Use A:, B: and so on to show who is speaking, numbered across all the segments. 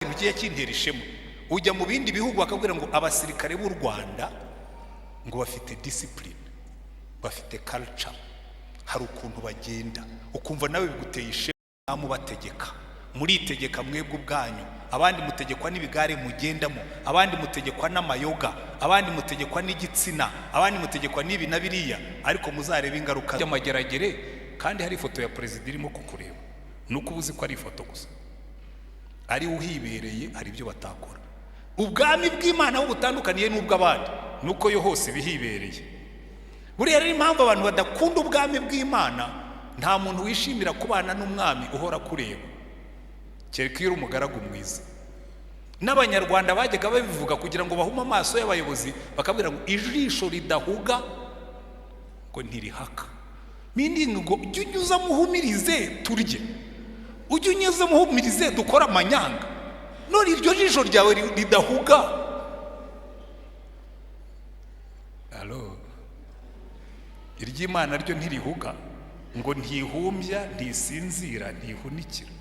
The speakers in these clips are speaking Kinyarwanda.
A: Ikintu kijya kintera ishema, ujya mu bindi bihugu bakabwira ngo abasirikare b'u Rwanda ngo bafite discipline, bafite culture, hari ukuntu bagenda ukumva nawe biguteye ishema. Mubategeka, muritegeka mwebwe ubwanyu. Abandi mutegekwa n'ibigare mugendamo, abandi mutegekwa n'amayoga, abandi mutegekwa n'igitsina, abandi mutegekwa n'ibi na biriya. Ariko muzarebe ingaruka by'amageragere. Kandi hari ifoto ya perezida irimo kukureba, ni uko uba uzi ko ari ifoto gusa, ari uhibereye hari ibyo batakora. Ubwami bw'Imana aho butandukaniye n'ubw'abandi ni uko yo hose ibihibereye. Buriya rero impamvu abantu badakunda ubwami bw'Imana, nta muntu wishimira kubana n'umwami uhora akureba, kereka iyo uri umugaragu mwiza. N'Abanyarwanda bajyaga babivuga kugira ngo bahume amaso y'abayobozi, bakabwira ngo ijisho ridahuga ngo ntirihaka. Meaning ngo ujye unyuzamo uhumirize turye, ujye unyuzamo uhumirize dukore amanyanga. None iryo jisho ryawe ridahuga, alo, iry'Imana ryo ntirihuga, ngo ntihumbya, ntisinzira, ntihunikira.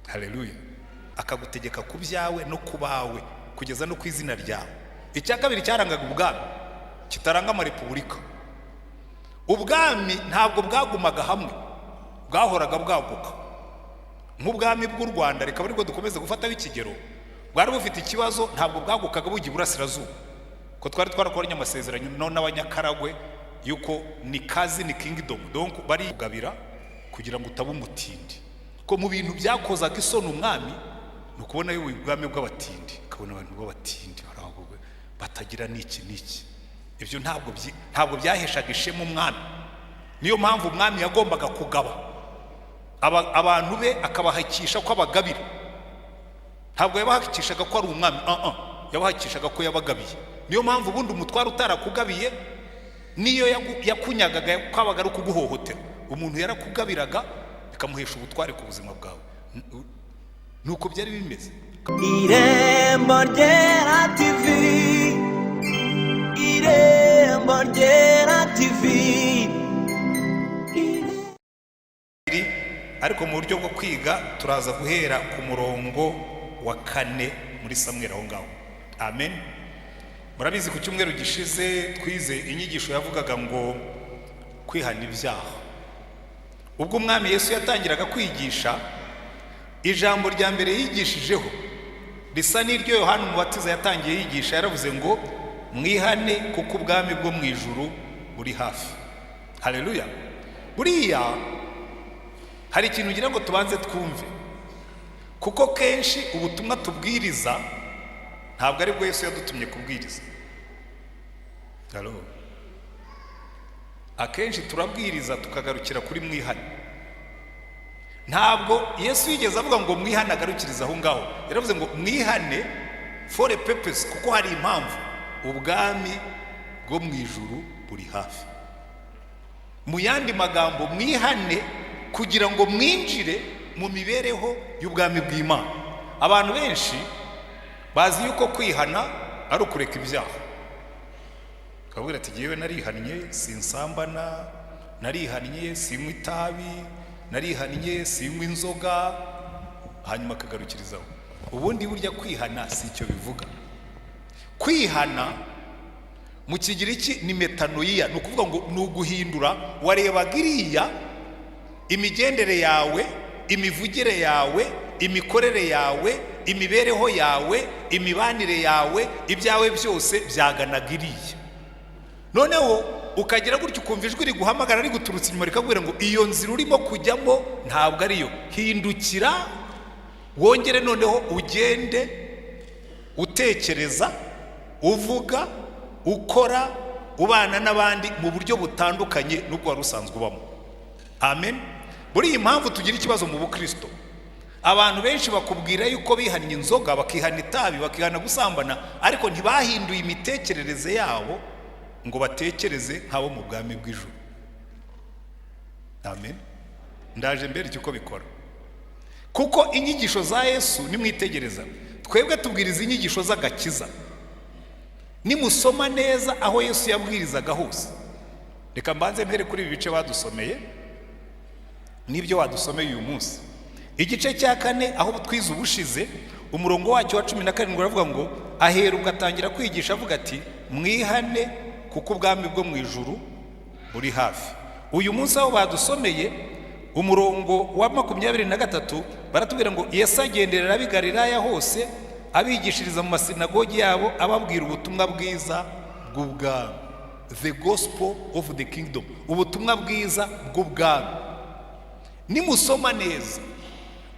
A: Haleluya! Akagutegeka ku byawe no ku bawe, kugeza no ku izina ryawe. Icya kabiri cyarangaga ubwami kitaranga amarepubulika, ubwami ntabwo bwagumaga hamwe, bwahoraga bwaguka. Nk'ubwami bw'u Rwanda, reka aribwo dukomeze gufataho ikigero, bwari bufite ikibazo, ntabwo bwagukaga bujya iburasirazuba, ko twari twarakoranye amasezerano n'Abanyakaragwe yuko ni kazi ni kingdom, donc bari kugabira kugira ngo utaba umutindi. Ko mu bintu byakozaga isoni umwami ni ukubona yubu ubwami bw'abatindi, ukabona abantu b'abatindi batagira n'iki n'iki. Ibyo ntabwo byaheshaga ishema umwami. Niyo mpamvu umwami yagombaga kugaba abantu be, akabahakisha ko abagabira. Ntabwo yabahakishaga ko ari umwami, yabahakishaga ko yabagabiye. Niyo mpamvu ubundi umutware utarakugabiye, niyo yakunyagaga, kwabaga ari ukuguhohotera. Umuntu yarakugabiraga bikamuhesha ubutware ku buzima bwawe. Nuko byari bimeze.
B: Irembo Ryera TV, Irembo Ryera TV.
A: Ariko mu buryo bwo kwiga turaza guhera ku murongo wa 4 muri Samweri aho ngaho. Amen. Murabizi, ku cyumweru gishize twize inyigisho yavugaga ngo kwihana ibyaha. Ubwo Umwami Yesu yatangiraga kwigisha, ijambo rya mbere yigishijeho risa n'iryo Yohana Umubatiza yatangiye yigisha. Yaravuze ngo mwihane kuko ubwami bwo mu ijuru buri hafi. Haleluya! Buriya hari ikintu ugira ngo tubanze twumve, kuko kenshi ubutumwa tubwiriza ntabwo ari bwo Yesu yadutumye kubwiriza. Halo? Akenshi turabwiriza tukagarukira kuri mwihane. Ntabwo Yesu yigeze avuga ngo mwihane agarukiriza aho ngaho. Yaravuze ngo mwihane for a purpose, kuko hari impamvu: ubwami bwo mu ijuru buri hafi. Mu yandi magambo, mwihane kugira ngo mwinjire mu mibereho y'ubwami bw'Imana. Abantu benshi bazi yuko kwihana ari ukureka ibyaha. Akabwira ati jyewe narihannye sinsambana, narihannye sinywa itabi, narihannye sinywa inzoga, hanyuma akagarukirizaho. Ubundi burya kwihana si icyo bivuga. Kwihana mu Kigiriki ni metanoia, ni ukuvuga ngo ni uguhindura. Warebaga iriya, imigendere yawe, imivugire yawe, imikorere yawe, imibereho yawe, imibanire yawe, ibyawe byose byaganaga iriya. Noneho ukagira gutyo ukumva ijwi riguhamagara riguturutse inyuma, rikakubwira ngo iyo nzira urimo kujyamo ntabwo ariyo, hindukira wongere noneho ugende utekereza, uvuga, ukora, ubana n'abandi mu buryo butandukanye n'ubwo wari usanzwe ubamo. Amen. Buriya impamvu tugira ikibazo mu bukristo, abantu benshi bakubwira yuko bihannye inzoga, bakihana itabi, bakihana gusambana, ariko ntibahinduye imitekerereze yabo ngo batekereze nk'abo mu bwami bw'ijuru. Amen. Ndaje mbere uko bikora, kuko inyigisho za Yesu nimwitegereza, twebwe tubwiriza inyigisho z'agakiza. Nimusoma neza aho Yesu yabwirizaga hose, reka mbanze mpere kuri ibi bice badusomeye n'ibyo wadusomeye uyu munsi. Igice cya 4 aho twize ubushize, Umurongo wacyo wa 17 uravuga ngo: "Ahera ugatangira kwigisha avuga ati: 'Mwihane, kuko ubwami bwo mu ijuru buri hafi.'" Uyu munsi aho badusomeye umurongo wa 23, baratubwira ngo: "Yesu agenderera ab'i Galilaya hose, abigishiriza mu masinagogi yabo, ababwira ubutumwa bwiza bw'ubwami." The gospel of the kingdom, ubutumwa bwiza bw'ubwami. Nimusoma neza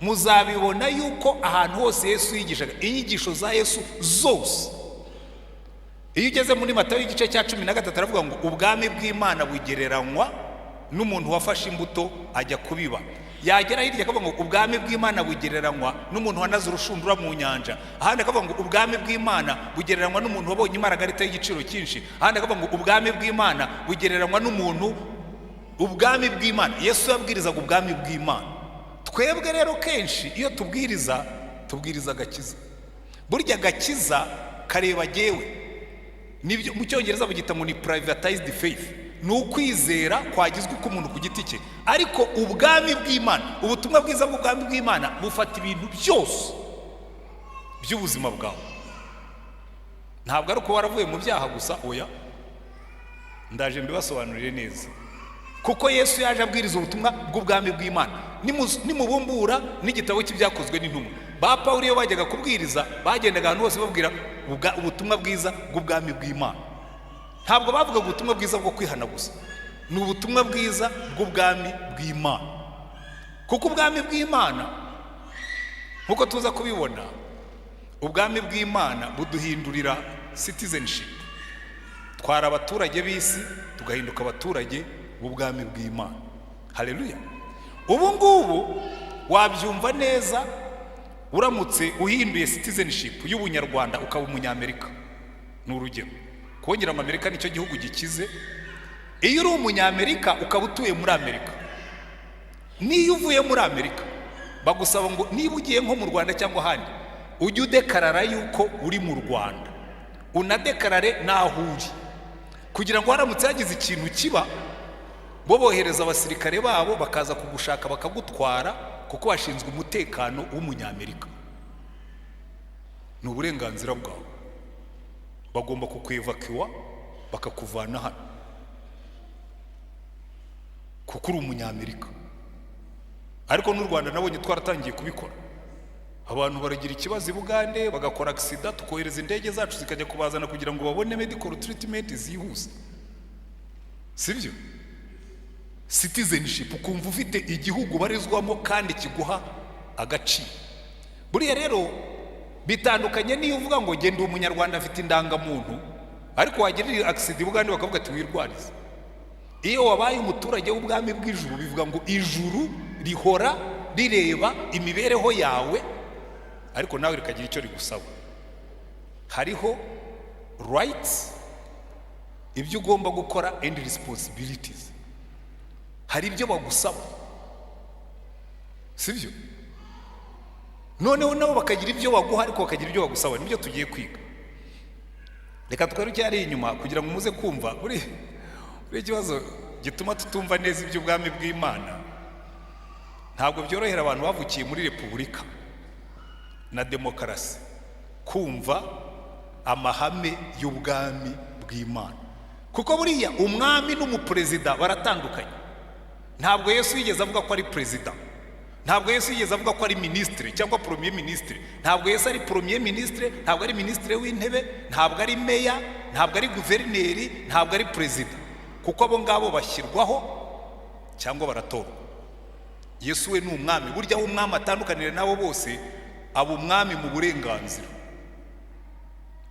A: muzabibona yuko ahantu hose Yesu yigishaga, inyigisho za Yesu zose, iyo ugeze muri Matayo igice cya 13, aravuga ngo: "Ubwami bw'Imana bugereranywa n'umuntu wafashe imbuto ajya kubiba." Yagera hirya akavuga ngo: "Ubwami bw'Imana bugereranywa n'umuntu wanaze urushundura mu nyanja." Ahandi akavuga ngo: "Ubwami bw'Imana bugereranywa n'umuntu wabonye imaragarita y'igiciro cyinshi." Ahandi akavuga ngo: "Ubwami bw'Imana bugereranywa n'umuntu." Ubwami bw'Imana, Yesu yabwirizaga ubwami bw'Imana. Twebwe rero kenshi iyo tubwiriza, tubwiriza agakiza. Burya agakiza kareba jyewe. Nibyo mu Cyongereza bagita ngo ni privatized faith, ni ukwizera kwagizwe k'umuntu ku giti cye. Ariko ubwami bw'Imana, ubutumwa bwiza bw'ubwami bw'Imana bufata ibintu byose by'ubuzima bwawe. Ntabwo ari uko waravuye mu byaha gusa, oya. Ndaje mbibasobanurire neza, kuko Yesu yaje abwiriza ubutumwa bw'ubwami bw'Imana. Nimubumbura n'igitabo cy'Ibyakozwe n'Intumwa, ba Pawulo iyo bajyaga kubwiriza, bagendaga ahantu hose babwira ubutumwa bwiza bw'ubwami bw'Imana. Ntabwo bavugaga ubutumwa bwiza bwo kwihana gusa, ni ubutumwa bwiza bw'ubwami bw'Imana. Kuko ubwami bw'Imana, nk'uko tuza kubibona, ubwami bw'Imana buduhindurira citizenship. Twari abaturage b'isi, tugahinduka abaturage b'ubwami bw'Imana. Haleluya! Ubu ngubu wabyumva neza uramutse uhinduye citizenship y'ubunyarwanda ukaba Umunyamerika. Ni urugero, kongera ngo Amerika nicyo gihugu gikize. Iyo uri Umunyamerika ukaba utuye muri Amerika, niyo uvuye muri Amerika bagusaba ngo niba ugiye nko mu Rwanda cyangwa ahandi, ujye udekarara yuko uri mu Rwanda, unadekarare n'aho uri, kugira ngo haramutse hagize ikintu kiba, bo bohereza abasirikare babo bakaza kugushaka bakagutwara, kuko bashinzwe umutekano w'Umunyamerika. Ni uburenganzira bwawe, bagomba kukwevakiwa bakakuvana hano kuko uri Umunyamerika. Ariko n'u Rwanda nabonye twaratangiye kubikora. Abantu baragira ikibazo i Bugande, bagakora accident, tukohereza indege zacu zikajya kubazana kugira ngo babone medical treatment zihuse. Sibyo? Citizenship, ukumva ufite igihugu ubarizwamo kandi kiguha agaciro. Buriya rero bitandukanye n'iyo uvuga ngo genda Umunyarwanda afite indangamuntu, ariko wagirira accident i Bugande bakavuga ati: "Wirwarize." Iyo wabaye umuturage w'ubwami bw'ijuru, bivuga ngo ijuru rihora rireba imibereho yawe, ariko nawe rikagira icyo rigusaba. Hariho rights, ibyo ugomba gukora, and responsibilities, hari ibyo bagusaba, sibyo? Noneho nabo bakagira ibyo baguha, ariko bakagira ibyo bagusaba. Nibyo tugiye kwiga. Reka twaruke hariya inyuma kugira ngo muze kumva. Buri ikibazo gituma tutumva neza iby'ubwami bw'Imana, ntabwo byorohera abantu bavukiye muri repubulika na demokarasi kumva amahame y'ubwami bw'Imana, kuko buriya umwami n'umuperezida baratandukanye. Ntabwo Yesu yigeze avuga ko ari perezida. Ntabwo Yesu yigeze avuga ko ari minisitiri cyangwa premier ministre. Ntabwo Yesu ari premier ministre, ntabwo ari minisitiri w'intebe, ntabwo ari meya, ntabwo ari guverineri, ntabwo ari perezida, kuko abo ngabo bashyirwaho cyangwa baratorwa. Yesu we ni umwami. Burya aho umwami atandukanira n'abo bose, aba umwami mu burenganzira,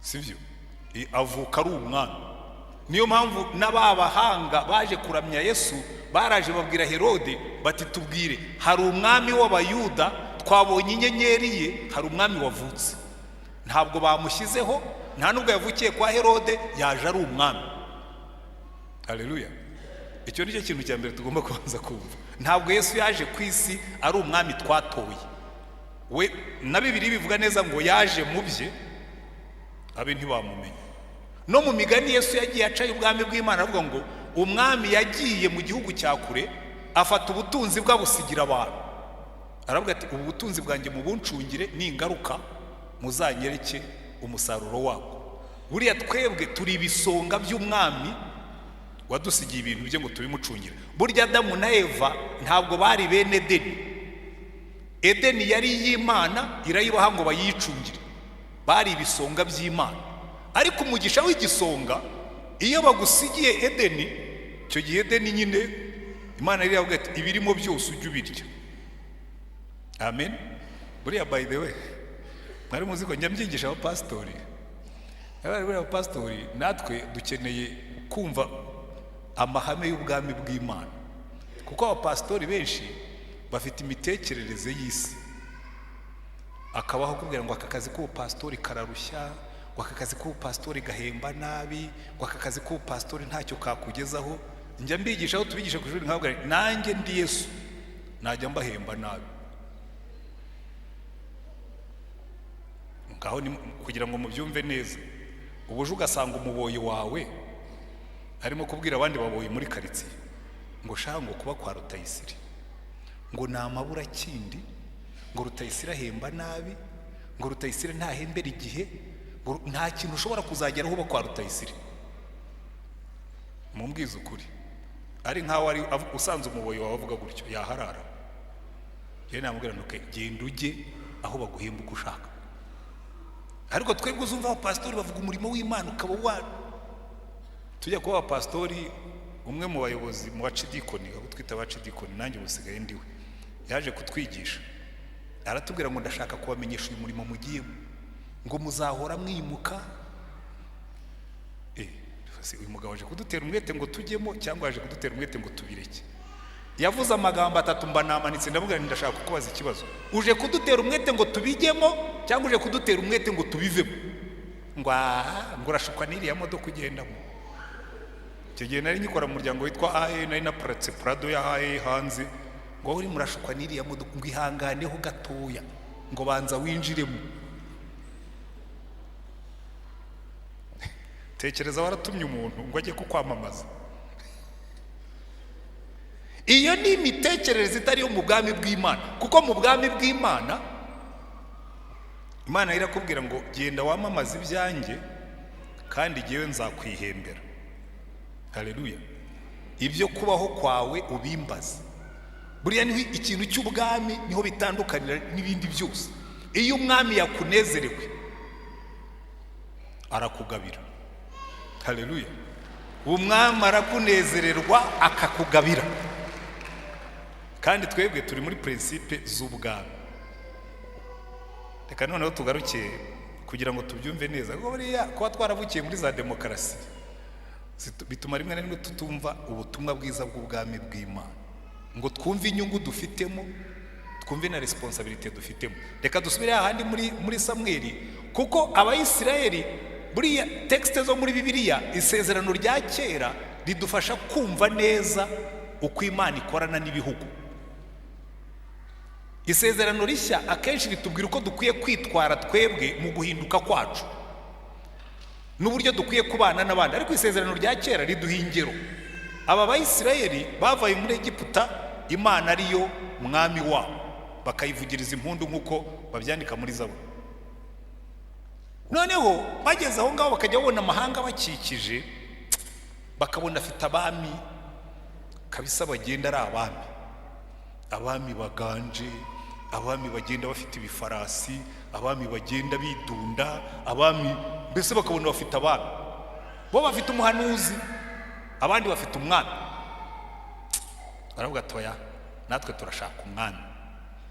A: sibyo? Avuka ari umwami. Niyo mpamvu n'ababahanga baje kuramya Yesu baraje babwira Herode bati: "Tubwire, hari umwami w'Abayuda? Twabonye inyenyeri ye, hari umwami wavutse." Ntabwo bamushyizeho, nta nubwo yavukiye kwa Herode, yaje ari umwami. Haleluya! Icyo ni cyo kintu cya mbere tugomba kubanza kumva. Ntabwo Yesu yaje ku isi ari umwami twatoye. We na Bibiliya bivuga neza ngo yaje mu bye, abe ntibamumenya. No mu migani Yesu yagiye acaye ubwami bw'Imana, avuga ngo umwami yagiye mu gihugu cya kure, afata ubutunzi bwe abusigira abantu, aravuga ati: "Ubu butunzi bwanjye mubuncungire, ni ingaruka." Muzanyereke umusaruro wabwo. Buriya twebwe turi ibisonga by'umwami wadusigiye ibintu bye ngo tubimucungire. Burya Adamu na Eva ntabwo bari bene Edeni. Edeni yari iy'Imana, irayibaha ngo bayicungire, bari ibisonga by'Imana. Ariko umugisha w'igisonga, iyo bagusigiye Edeni, icyo gihe Edeni nyine Imana yari yavuga ati: "Ibirimo byose ujye ubirya." Amen. Buriya, by the way, mwari muzi ko njya mbyigisha abapasitori? Buriya abapasitori natwe dukeneye kumva amahame y'ubwami bw'Imana, kuko abapasitori benshi bafite imitekerereze y'isi. Akabaho akubwira ngo aka kazi k'ubupasitori kararushya, ngo aka kazi k'ubupasitori gahemba nabi, ngo aka kazi k'ubupasitori ntacyo kakugezaho. Njya mbigisha, aho tubigisha ku ishuri, nkababwira nti, nanjye ndi Yesu najya mbahemba nabi. Ngaho ni kugira ngo mubyumve neza. Ubu uje ugasanga umuboyi wawe arimo kubwira abandi baboyi muri karitsiye ngo shaka ngo kuba kwa Rutayisire ngo ni amaburakindi, ngo Rutayisire ahemba nabi, ngo Rutayisire ntahembera igihe, ngo nta kintu ushobora kuzageraho uba kwa Rutayisire. Mumbwize ukuri, ari nkaho ari usanze umuboyi wawe avuga gutyo, yaharara? Njyewe namubwira nti: "Okay, genda ujye aho baguhemba uko ushaka." Ariko twebwe uzumva abapasitori bavuga umurimo w'Imana ukaba wa tujya kuba abapasitori. Umwe mu bayobozi mu bacidikoni, abo twita abacidikoni, nanjye ubu usigaye ndiwe, yaje kutwigisha, aratubwira ngo: "Ndashaka kubamenyesha uyu murimo mugiyemo, ngo muzahora mwimuka." Uyu mugabo aje kudutera umwete ngo tujyemo cyangwa aje kudutera umwete ngo tubireke? Yavuze amagambo atatu, mba namanitse. Ndamubwira nti: "Ndashaka kukubaza ikibazo. Uje kudutera umwete ngo tubijyemo cyangwa uje kudutera umwete ngo tubivemo?" Ngo: "Aha," ngo, "urashukwa n'iriya modoka ugendamo." Icyo gihe nari nyikora mu muryango witwa AE, nari naparitse Prado ya AE hanze. Ngo: "Wowe urimo urashukwa n'iriya modoka," ngo, "ihanganeho gatoya," ngo, "banza winjiremo." Tekereza waratumye umuntu ngo ajye kukwamamaza. Iyo ni imitekerereze itari iyo mu bwami bw'Imana, kuko mu bwami bw'Imana, Imana irakubwira ngo: "Genda wamamaze ibyanjye, kandi jyewe nzakwihembera." Haleluya! Ibyo kubaho kwawe ubimbaze. Buriya niho ikintu cy'ubwami niho bitandukanira n'ibindi byose. Iyo umwami yakunezerewe, arakugabira. Haleluya! Umwami arakunezererwa akakugabira. Kandi twebwe turi muri principe z'ubwami. Reka noneho tugaruke kugira ngo tubyumve neza, kuko buriya kuba twaravukiye muri za demokarasi bituma rimwe na rimwe tutumva ubutumwa bwiza bw'ubwami bw'Imana, ngo twumve inyungu dufitemo, twumve na responsabilité dufitemo. Reka dusubire ahandi muri Samweli, kuko Abayisiraheli, buriya texte zo muri Bibiliya, Isezerano rya Kera, ridufasha kumva neza uko Imana ikorana n'ibihugu. Isezerano Rishya akenshi ritubwira uko dukwiye kwitwara twebwe mu guhinduka kwacu n'uburyo dukwiye kubana n'abandi, ariko Isezerano rya Kera riduha ingero. Aba Bayisiraheli bavuye muri Egiputa, Imana ariyo mwami wabo, bakayivugiriza impundu nk'uko babyandika muri Zaburi. Noneho bageze aho ngaho, bakajya babona amahanga bakikije, bakabona afite abami kabisa, bagenda ari abami, abami baganje, abami bagenda bafite ibifarasi, abami bagenda bidunda, abami mbese bakabona bafite abami. Bo bafite umuhanuzi, abandi bafite umwami. Baravuga ati: "Oya, natwe turashaka umwami,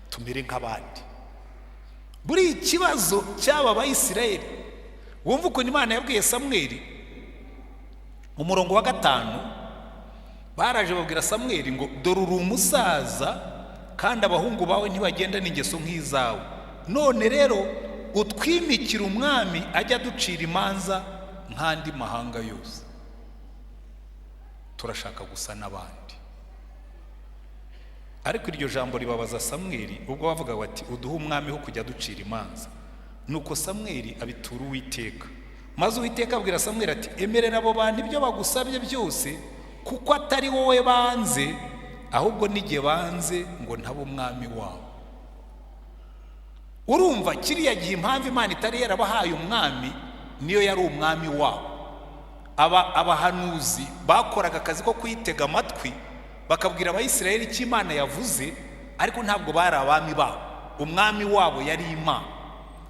A: tumere nk'abandi." Buriya ikibazo cy'aba Bayisiraheli, wumva ukuntu Imana yabwiye Samweli mu murongo wa 5. Baraje babwira Samweli ngo: "Dore uri umusaza, kandi abahungu bawe ntibagendana ingeso nk'izawe. None rero utwimikira umwami ajya aducira imanza nk'andi mahanga yose. Turashaka gusa n'abandi." Ariko iryo jambo ribabaza Samweli, ubwo bavuga bati: "Uduhe umwami wo kujya aducira imanza." Nuko Samweli abitura Uwiteka, maze Uwiteka abwira Samweli ati: "Emerera abo bantu ibyo bagusabye byose, kuko atari wowe banze, ahubwo n'igihe banze ngo ntabe umwami wabo." Urumva kiriya gihe impamvu Imana itari yarabahaye umwami, niyo yari umwami wabo. Aba abahanuzi bakoraga akazi ko kuyitega amatwi, bakabwira Abayisiraheli icyo Imana yavuze, ariko ntabwo bari abami babo. Umwami wabo yari Imana.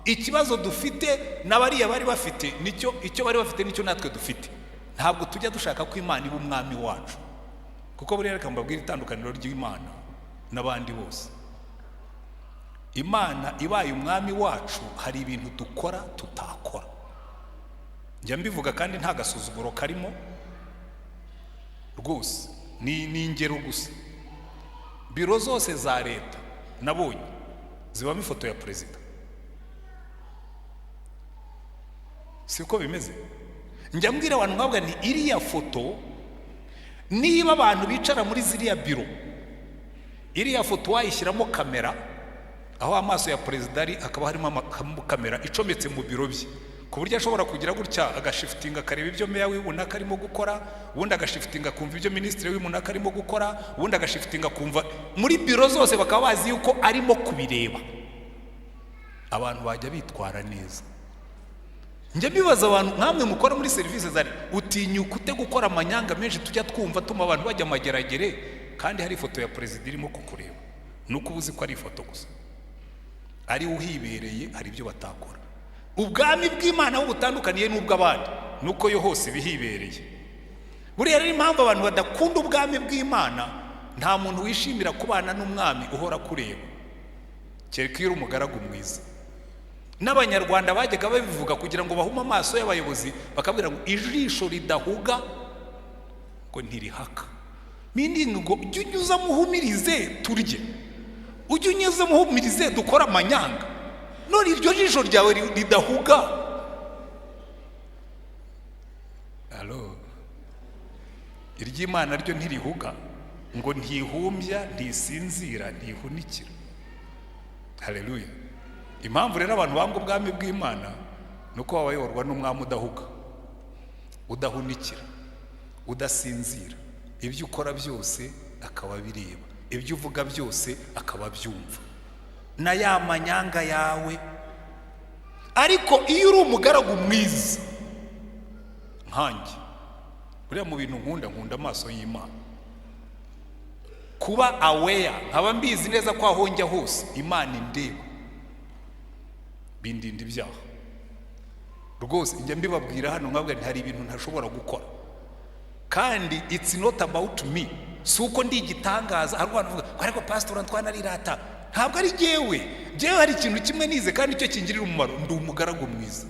A: Ikibazo dufite n'abariya bari bafite nicyo, icyo bari bafite nicyo natwe dufite. Ntabwo tujya dushaka ko Imana iba umwami wacu, kuko buriya reka mbabwire itandukaniro ry'Imana n'abandi bose. Imana ibaye umwami wacu, hari ibintu dukora tutakora. Njya mbivuga kandi nta gasuzuguro karimo rwose, ni ingero gusa. Biro zose za leta nabonye zibamo ifoto ya perezida, siko bimeze? Njya mbwira abantu nkabwa ni iriya foto, niba abantu bicara muri ziriya biro, iriya foto wayishyiramo kamera, aho amaso ya perezida ari hakaba harimo kamera icometse mu biro bye, ku buryo ashobora kugira gutya agashifitinga akareba ibyo meya w'ibunaka arimo gukora, ubundi agashifitinga akumva ibyo minisitiri w'ibunaka arimo gukora, ubundi agashifitinga akumva muri biro zose, bakaba bazi yuko arimo kubireba. Abantu bajya bitwara neza. Njya mbibaza abantu nkamwe mukora muri serivisi za leta, utinyuka ute gukora amanyanga menshi tujya twumva atuma abantu bajya amageragere, kandi hari ifoto ya perezida irimo kukureba? Nuko uba uzi ko ari ifoto gusa, ari uhibereye hari ibyo batakora. Ubwami bw'Imana aho butandukaniye n'ubw'abandi nuko yo hose ibihibereye. Buriya rero impamvu abantu badakunda ubwami bw'Imana, nta muntu wishimira kubana n'umwami uhora kureba, kereka iyo uri umugaragu mwiza. N'Abanyarwanda bajyaga babivuga kugira ngo bahume amaso y'abayobozi, bakabwira ngo ijisho ridahuga ngo ntirihaka. Mindi ngo ujye unyuza muhumirize turye, ujye unyuza muhumirize dukore amanyanga, none iryo jisho ryawe ridahuga. Alo, iry'Imana ryo ntirihuga, ngo ntihumbya, ntisinzira, ntihunikira. Haleluya. Impamvu rero abantu banga ubwami bw'Imana ni uko baba bayoborwa n'umwami udahuga, udahunikira, udasinzira. Ibyo ukora byose akaba abireba, ibyo uvuga byose akaba abyumva, na ya manyanga yawe. Ariko iyo uri umugaragu mwiza nkanjye, buriya mu bintu nkunda, nkunda amaso y'Imana, kuba aware, nkaba mbizi neza ko aho njya hose Imana indeba, bindinda ibyaha rwose. Njya mbibabwira hano nkabwira nti hari ibintu ntashobora gukora, kandi it's not about me, si uko ndi igitangaza. Hari abantu bavuga ariko pasitori Antoine arirata. Ntabwo ari jyewe. Jyewe hari ikintu kimwe nize kandi icyo kingirira umumaro, ndi umugaragu mwiza.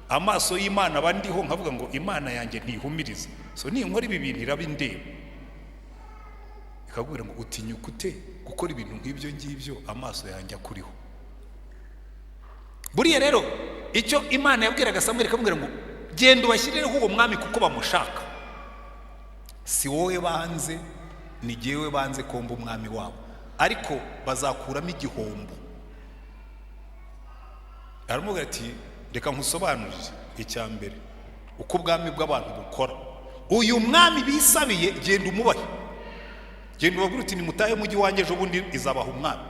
A: Amaso y'Imana aba ndiho, nkavuga ngo Imana yanjye ntihumiriza, so ninkora ibi bintu iraba indeba, ikakubwira ngo utinyuka ute gukora ibintu nk'ibyo ngibyo amaso yanjye akuriho. Buriya rero icyo Imana yabwiraga Samweli, ikamubwira ngo genda ubashyireho uwo mwami kuko bamushaka, si wowe banze, ni jyewe banze komba umwami wabo, ariko bazakuramo igihombo. Aramubwira ati reka nkusobanurire icya mbere uko ubwami bw'abantu bukora. Uyu mwami bisabiye, genda umubahe, genda ubabwire uti nimutahe mujyi wanjye, ejo bundi izabaha umwami.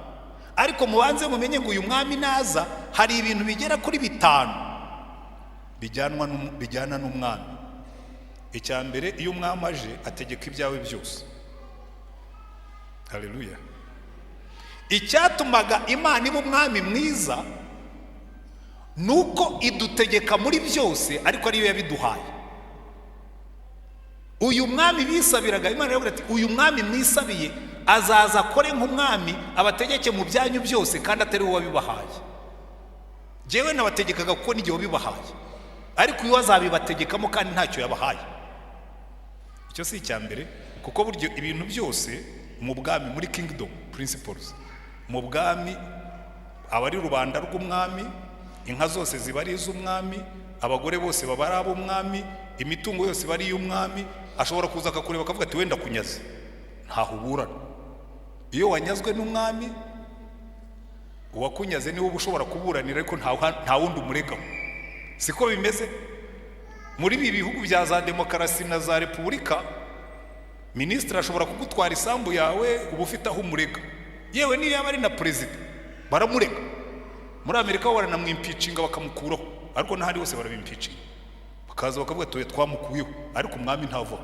A: Ariko mubanze mumenye ngo uyu mwami naza hari ibintu bigera kuri 5 bijyana n'umwami. Icya mbere, iyo umwami aje ategeka ibyawe byose. Haleluya. Icyatumaga Imana iba umwami mwiza nuko idutegeka muri byose, ariko ariyo yabiduhaye. Uyu mwami bisabiraga, Imana yaravuze ati uyu mwami mwisabiye azaza akore nk'umwami, abategeke mu byanyu byose, kandi atari we wabibahaye. Jyewe nabategekaga kuko n'igihe wabibahaye, ariko uyu azabibategekamo kandi ntacyo yabahaye. Icyo si icya mbere, kuko buryo ibintu byose mu bwami, muri kingdom principles, mu bwami aba ari rubanda rw'umwami, inka zose ziba ari iz'umwami, abagore bose baba ari ab'umwami, imitungo yose iba ari iy'umwami. Ashobora kuza akakureba akavuga ati wenda kunyaze, ntaho uburana. Iyo wanyazwe n'umwami, uwakunyaze niwe uba ushobora kuburanira, ariko nta wundi umuregaho. Siko bimeze muri ibi bihugu bya za demokarasi na za repubulika. Minisitiri ashobora kugutwara isambu yawe, uba ufite aho umurega, yewe niyo yaba ari na perezida baramurega. Muri Amerika bo baranamwimpeachinga bakamukuraho, ariko n'ahandi hose barabimpeachinga, bakaza bakavuga tuye twamukuyeho, ariko umwami ntavaho.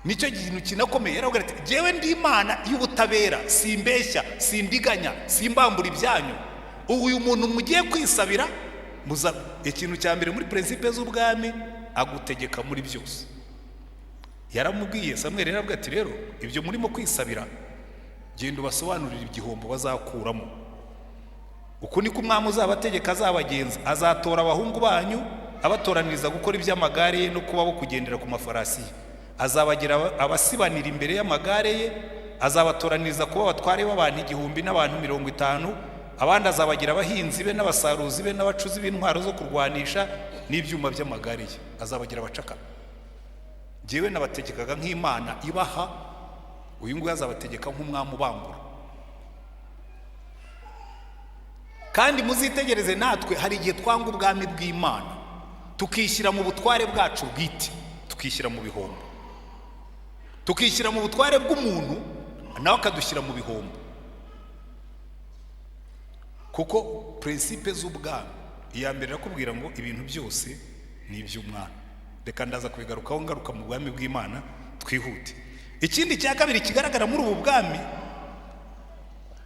A: Nicyo kintu kinakomeye. Yaravuga ati: "Jyewe ndi Imana y'ubutabera, simbeshya, sindiganya, simbambura ibyanyu. Ubu uyu muntu mugiye kwisabira muza." Ikintu cya mbere muri principe z'ubwami, agutegeka muri byose. Yaramubwiye, Samweli yarabwiye ati: "Rero ibyo murimo kwisabira, genda ubasobanurire igihombo bazakuramo. Uku niko umwami uzabategeka azabagenza: azatora abahungu banyu, abatoraniriza gukora iby'amagare ye no kuba bo kugendera ku mafarasi ye. Azabagira abasibanira imbere y'amagare ye. Azabatoraniriza kuba abatware b'abantu 1000 n'abantu 50. Abandi azabagira abahinzi be n'abasaruzi be n'abacuzi b'intwaro zo kurwanisha n'ibyuma by'amagare ye. Azabagira abacakara. Jyewe nabategekaga nk'Imana ibaha, uyu nguyu azabategeka nk'umwami ubambura." Kandi muzitegereze, natwe hari igihe twanga ubwami bw'Imana, tukishyira mu butware bwacu bwite, tukishyira mu bihombo, tukishyira mu butware bw'umuntu, nawe akadushyira mu bihombo. Kuko principe z'ubwami, iya mbere irakubwira ngo ibintu byose ni iby'umwana. Reka ndaza kubigarukaho ngaruka mu bwami bw'Imana. Twihute. Ikindi cya kabiri kigaragara muri ubu bwami,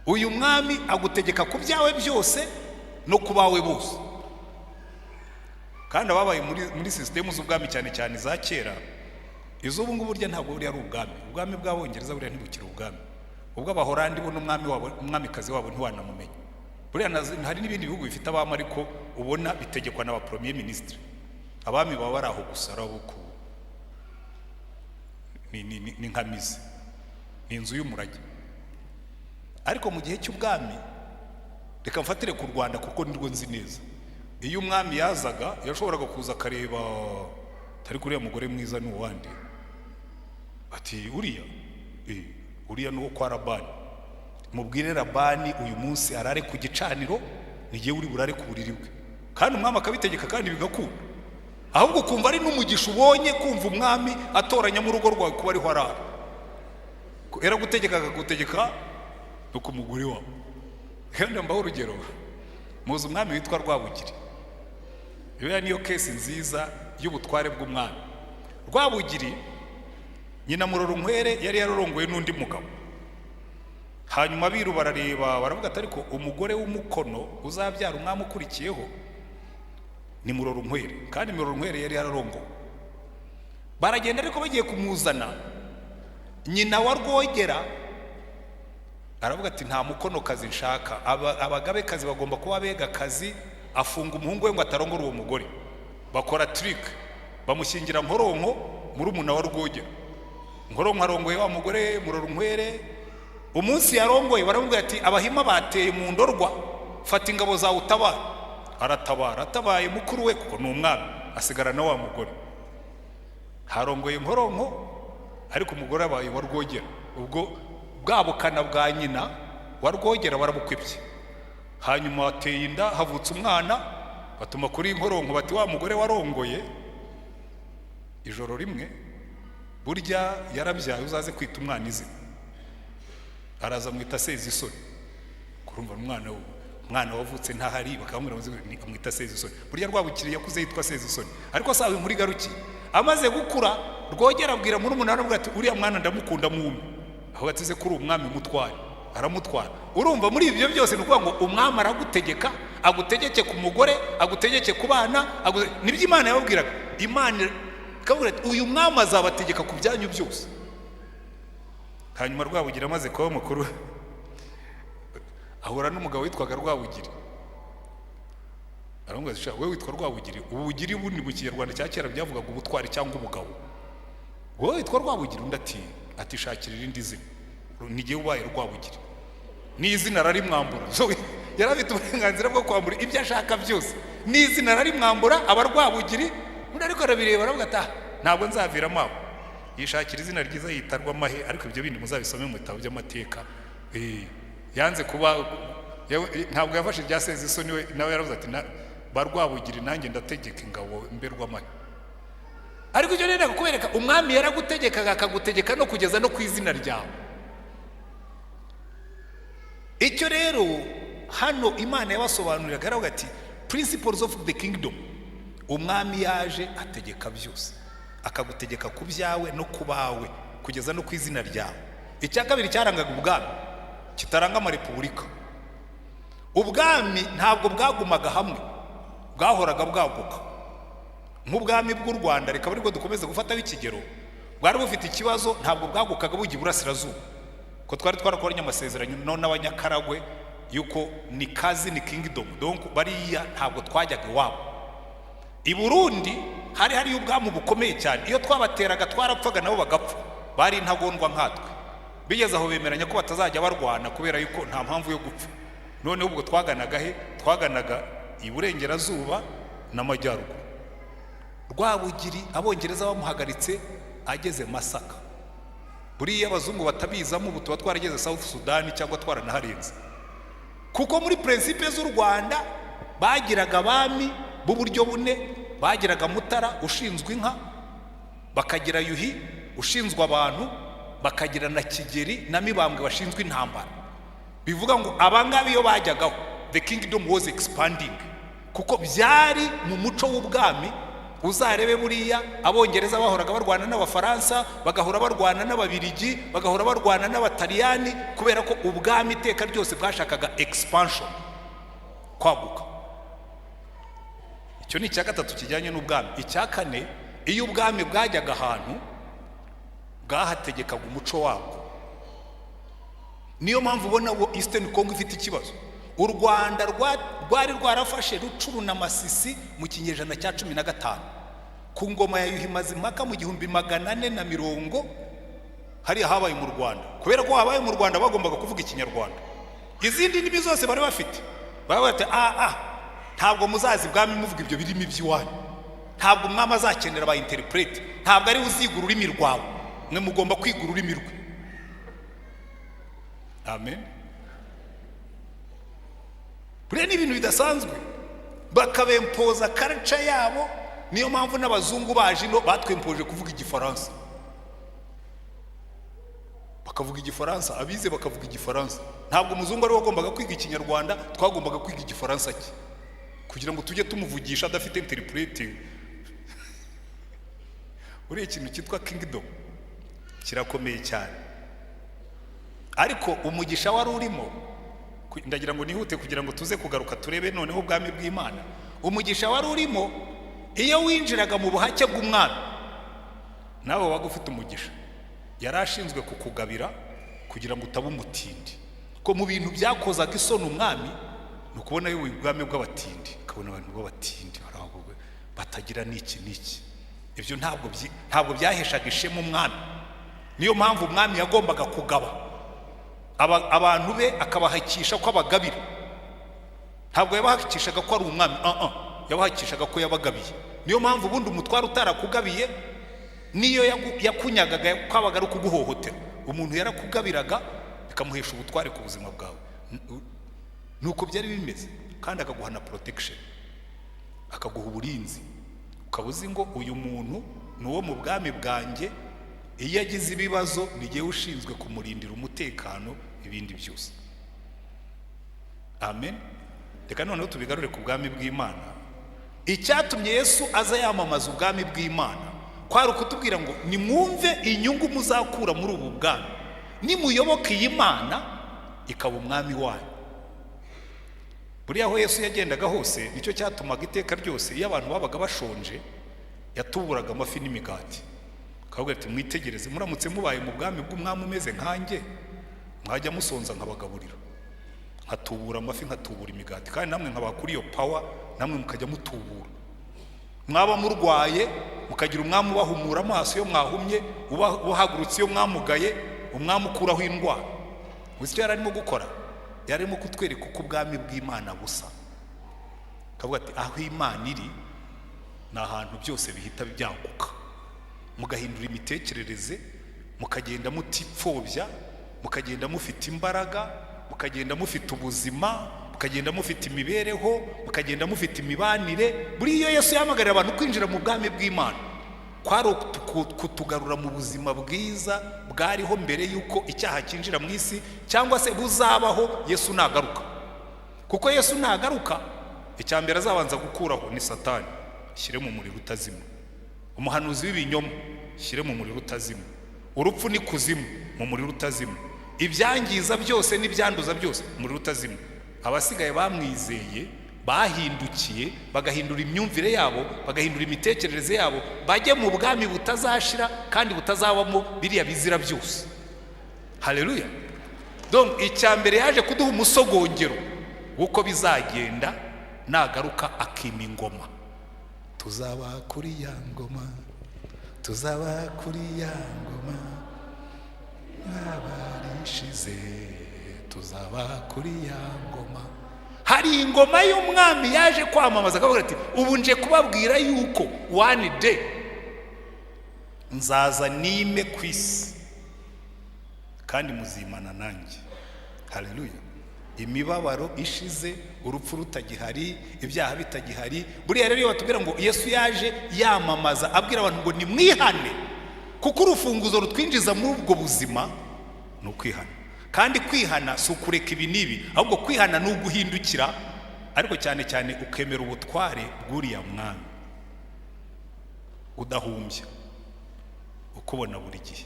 A: uyu mwami agutegeka ku byawe byose no ku bawe bose. Kandi ababaye muri sisitemu z'ubwami, cyane cyane iza kera, iz'ubu ngubu burya ntabwo buriya ari ubwami. Ubwami bw'Abongereza buriya ntibukiri ubwami. Ubw'Abahorandi bo n'umwami wabo, umwamikazi wabo ntiwanamumenya. Buriya hari n'ibindi bihugu bifite abami, ariko ubona bitegekwa n'aba premier ministre. Abami baba bari aho gusa, ari abo ni nka musée, ni inzu y'umurage. Ariko mu gihe cy'ubwami, reka mfatire ku Rwanda kuko nirwo nzi neza, iyo umwami yazaga, yashoboraga kuza akareba: "Tari kuriya mugore mwiza ni uwande?" Ati: "Uriya, uriya ni uwo kwa Labani. Mubwire Labani uyu munsi arare ku gicaniro, nigiye uri burare ku buriri bwe." Kandi umwami akabitegeka kandi bigakunda. Ahubwo ukumva ari n'umugisha ubonye kumva umwami atoranya mu rugo rwawe kuba ariho arara. Yaragutegeka, akagutegeka no ku mugore wawe. Kandi mbaho urugero, muzi umwami witwa Rwabugiri. Iyo niyo case nziza y'ubutware bw'umwami. Rwabugiri, nyina Murorunkwere yari yararongoye n'undi mugabo. Hanyuma abiru barareba, baravuga ati: "Ariko umugore w'umukono uzabyara umwami ukurikiyeho ni Murorunkwere." Kandi Murorunkwere yari yararongowe. Baragenda, ariko bagiye kumuzana, nyina wa Rwogera aravuga ati: "Nta mukonokazi nshaka, abagabekazi bagomba kuba abegakazi." Afunga umuhungu we ngo atarongora uwo mugore. Bakora trick, bamushyingira Nkoronko, murumuna wa Rwogera. Nkoronko arongoye wa mugore Murorunkwere. Umunsi yarongoye, baramubwira ati: "Abahima bateye mu Ndorwa, fata ingabo zawe utabara." Aratabara. Atabaye, mukuru we, kuko ni umwami, asigarana wa mugore. Harongoye Nkoronko, ariko umugore abaye wa Rwogera. Ubwo bwa bukana bwa nyina wa Rwogera barabukwibye. Hanyuma ateye inda, havutse umwana, batuma kuri Nkoronko bati: "Wa mugore warongoye ijoro rimwe burya yarabyaye, uzaze kwita umwana izina." Araza, amwita Sezisoni. Kurumva umwana wavutse ntahari, bakamubwira ngo amwita Sezisoni. Burya Rwabukiri yakuze yitwa Sezisoni. Ariko sawa, inkuru igarukiye, amaze gukura, Rwogera abwira murumuna we ati: "Uriya mwana ndamukunda, mwumwe aho gateze kuri umwami mutware." Aramutwara. Urumva muri ibyo byose, ni ukuvuga ngo umwami aragutegeka, agutegeke ku mugore, agutegeke ku bana. Nibyo Imana yababwiraga. Imana ikababwira ati: "Uyu mwami azabategeka ku byanyu byose." Hanyuma Rwabugiri amaze kuba mukuru, ahura n'umugabo witwaga Rwabugiri. Aramubwira ati: "Wowe witwa Rwabugiri." Ubugiri bundi mu Kinyarwanda cya kera byavugaga ubutwari cyangwa ubugabo. "Wowe witwa Rwabugiri?" Undi ati: "Shakira irindi zina, nigihe ubaye Rwabugiri." N'izina ararimwambura. So, yari afite uburenganzira bwo kwambura ibyo ashaka byose, n'izina ararimwambura, aba Rwabugiri. Undi ariko arabireba, aravuga ati: "Ah, ntabwo nzaviramo aho." Yishakira izina ryiza, yita Rwamahe. Ariko ibyo bindi muzabisome mu bitabo by'amateka. Yanze kuba ntabwo yafashe irya Sezisoni we, nawe yaravuze ati: "Ba Rwabugiri, nanjye ndategeka ingabo, mbe Rwamahe." Ariko icyo nenda kubereka, umwami yaragutegekaga, akagutegeka no kugeza no ku izina ryawe. Icyo rero Hano Imana yabasobanuriraga, aravuga ati: "Principles of the kingdom." Umwami yaje ategeka byose, akagutegeka ku byawe no ku bawe, kugeza no ku izina ryawe. Icya kabiri cyarangaga ubwami kitaranga amarepubulika: ubwami ntabwo bwagumaga hamwe, bwahoraga bwaguka. Nk'ubwami bw'u Rwanda, reka aribwo dukomeze gufataho ikigero, bwari bufite ikibazo. Ntabwo bwagukaga bujya iburasirazuba, ko twari twarakoranye amasezerano n'Abanyakaragwe yuko ni kazi, ni kingdom. Donc bariya ntabwo twajyaga iwabo. I Burundi hari hariyo ubwami bukomeye cyane. Iyo twabateraga twarapfaga, nabo bagapfa. Bari intagondwa nkatwe. Bigeze aho bemeranya ko batazajya barwana, kubera yuko nta mpamvu yo gupfa. Noneho ubwo twaganaga he? Twaganaga iburengerazuba n'amajyaruguru. Rwabugiri Abongereza bamuhagaritse ageze Masaka. Buriya abazungu batabizamo, ubu tuba twarageze South Sudan cyangwa twaranaharenze, kuko muri principe z'u Rwanda bagiraga abami b'uburyo bune. Bagiraga Mutara ushinzwe inka, bakagira Yuhi ushinzwe abantu, bakagira na Kigeri na Mibambwe bashinzwe intambara. Bivuga ngo abangaba iyo bajyagaho, the kingdom was expanding, kuko byari mu muco w'ubwami. Uzarebe buriya Abongereza bahoraga barwana n'Abafaransa, bagahora barwana n'Ababirigi, bagahora barwana n'Abataliyani, kubera ko ubwami iteka ryose bwashakaga expansion, kwaguka. Icyo ni icya gatatu kijyanye n'ubwami. Icya kane: iyo ubwami bwajyaga ahantu, bwahategekaga umuco wabwo. Niyo mpamvu ubona ngo Eastern Congo ifite ikibazo. U Rwanda rwari rwarafashe Rutshuru na Masisi mu kinyejana cya 15, ku ngoma ya Yuhi Mazimpaka mu 1440. Hariya habaye mu Rwanda. Kubera ko habaye mu Rwanda, bagombaga kuvuga Ikinyarwanda. Izindi ndimi zose bari bafite, baravuga bati: "Ah ah, ntabwo muzazi ibwami muvuga ibyo birimi by'iwanyu. Ntabwo umwami azakenera ba interprète. Ntabwo ari we uziga ururimi rwawe, mwe mugomba kwiga ururimi rwe." Amen. Buriya ni ibintu bidasanzwe, bakabempoza culture yabo. Niyo mpamvu n'abazungu baje ino batwempoje kuvuga Igifaransa, bakavuga Igifaransa, abize bakavuga Igifaransa. Ntabwo umuzungu ari we wagombaga kwiga Ikinyarwanda, twagombaga kwiga Igifaransa cye kugira ngo tujye tumuvugisha adafite interprète. Buriya ikintu cyitwa kingdom kirakomeye cyane. Ariko umugisha wari urimo, ndagira ngo nihute kugira ngo tuze kugaruka turebe noneho ubwami bw'Imana. Umugisha wari urimo: iyo winjiraga mu buhake bw'umwami, nawe wabaga ufite umugisha. Yari ashinzwe kukugabira kugira ngo utaba umutindi, ko mu bintu byakozaga isoni umwami ni ukubona yoboye ubwami bw'abatindi, ukabona abantu b'abatindi bari aho batagira n'iki n'iki. Ibyo ntabwo byaheshaga ishema umwami. Niyo mpamvu umwami yagombaga kugaba abantu be, akabahakisha ko abagabira. Ntabwo yabahakishaga ko ari umwami, ah ah, yabahakishaga ko yabagabiye. Niyo mpamvu ubundi umutware utarakugabije niyo yakunyagaga, kwabaga ari ukuguhohotera. Umuntu yarakugabiraga bikamuhesha ubutware ku buzima bwawe. Nuko byari bimeze. Kandi akaguha na protection, akaguha uburinzi, ukaba uzi ngo uyu muntu ni uwo mu bwami bwanjye, iyo agize ibibazo ni jyewe ushinzwe kumurindira umutekano, ibindi byose. Amen. Reka noneho tubigarure ku bwami bw'Imana. Icyatumye Yesu aza yamamaza ubwami bw'Imana kwari ukutubwira ngo: "Nimwumve inyungu muzakura muri ubu bwami nimuyoboka iyi Mana ikaba umwami wanyu." Buriya aho Yesu yagendaga hose, nicyo cyatumaga iteka ryose iyo abantu babaga bashonje yatuburaga amafi n'imigati, akavuga ati: "Mwitegereze, muramutse mubaye mu bwami bw'umwami umeze nkanjye, mwajya musonza nkabagaburira, nkatubura amafi, nkatubura imigati, kandi namwe nkabaha kuri iyo power, namwe mukajya mutubura. Mwaba murwaye, mukagira umwami ubahumura amaso iyo mwahumye, ubahagurutse iyo mwamugaye, umwami ukuraho indwara." Uzi icyo yari arimo gukora? Yari arimo kutwereka uko ubwami bw'Imana busa. Akavuga ati: "Aho Imana iri ni ahantu byose bihita byaguka, mugahindura imitekerereze, mukagenda mutipfobya, mukagenda mufite imbaraga, mukagenda mufite ubuzima, mukagenda mufite imibereho, mukagenda mufite imibanire." Buriya iyo Yesu yahamagarira abantu kwinjira mu bwami bw'Imana, kwari kutugarura mu buzima bwiza bwariho mbere y'uko icyaha cyinjira mu isi, cyangwa se buzabaho Yesu nagaruka. Kuko Yesu nagaruka, icya mbere azabanza gukuraho ni Satani, shyire mu muriro utazima. Umuhanuzi w'ibinyoma, shyire mu muriro utazima. Urupfu ni kuzimu, mu muriro utazima. Ibyangiza byose n'ibyanduza byose, umuriro utazima. Abasigaye bamwizeye, bahindukiye, bagahindura imyumvire yabo, bagahindura imitekerereze yabo, bajye mu bwami butazashira kandi butazabamo biriya bizira byose. Haleluya! Donc icya mbere, yaje kuduha umusogongero w'uko bizagenda nagaruka akima ingoma. Tuzaba kuri ya ngoma, tuzaba kuri ya ngoma, abarishize, tuzaba kuri ya ngoma. Hari ingoma y'umwami yaje kwamamaza, akavuga ati: "Ubu nje kubabwira yuko one day nzaza nime ku isi, kandi muzimana nanjye." Haleluya! Imibabaro ishize, urupfu rutagihari, ibyaha bitagihari. Buriya rero iyo batubwira ngo Yesu yaje yamamaza, abwira abantu ngo nimwihane, kuko urufunguzo rutwinjiza muri ubwo buzima ni ukwihana. Kandi kwihana si ukureka ibi n'ibi, ahubwo kwihana ni uguhindukira, ariko cyane cyane ukemera ubutware bw'uriya mwami udahumbya, ukubona buri gihe.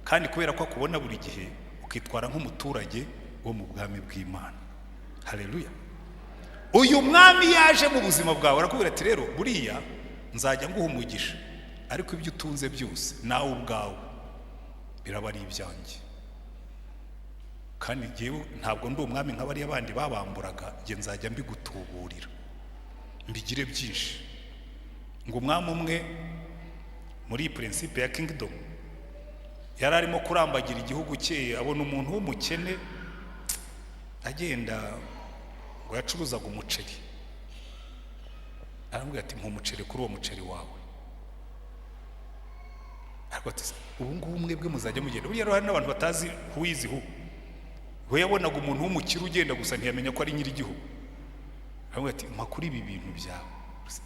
A: Kandi kubera ko akubona buri gihe, ukitwara nk'umuturage wo mu bwami bw'Imana. Haleluya! Uyu mwami yaje mu buzima bwawe, arakubwira ati: "Rero buriya nzajya nguha umugisha, ariko ibyo utunze byose nawe ubwawe biraba ari ibyanjye. Kandi njyewe ntabwo ndi umwami nka bariya bandi babamburaga, njye nzajya mbigutuburira, mbigire byinshi." Ngo umwami umwe muri iyi principe ya kingdom yari arimo kurambagira igihugu cye, abona umuntu w'umukene agenda, ngo yacuruzaga umuceri. Aramubwira ati: "Mpa umuceri kuri uwo muceri wawe." Ariko ati: "Ubu ngubu mwebwe muzajya mugenda." Buriya rero hari n'abantu batazi who is who. We yabonaga umuntu w'umukire ugenda gusa, ntiyamenya ko ari nyir'igihugu. Aramubwira ati: "Mpa kuri ibi bintu byawe.